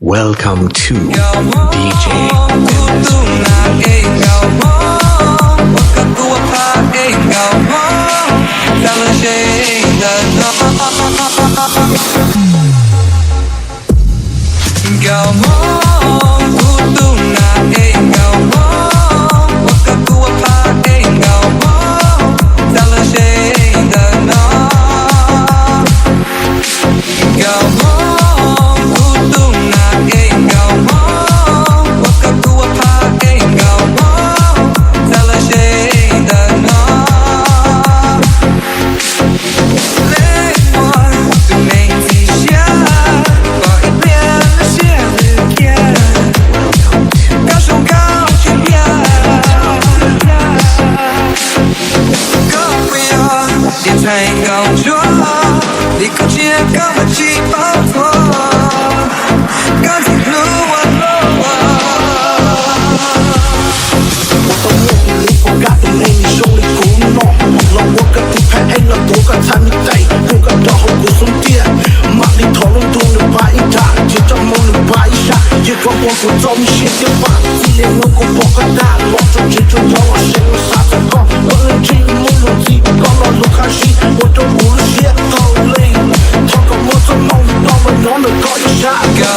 Welcome to D J Dennis. Ua tau muaj lub podcast tus neeg zoo li kuv no, los ua koj tus pheej eej los tuav koj txhais me tais, hu koj nrog hauv kuv xub ntiag. Mam li thov lub ntuj nws pab ib nrab, cia tso moo nws pab ib sab, cia koj pom kuv txoj me sia thiab pam. Txij li hnub kuv pom koj tag los tso tseg tso nyob los seb kuv xav txog koj, koj lub ntsej muag luag ntxhi, koj lo lus qab zib ua rau kuv lub siab tau li. Thov kom muaj txoj hmoo no los nyob ntawm koj ib sab.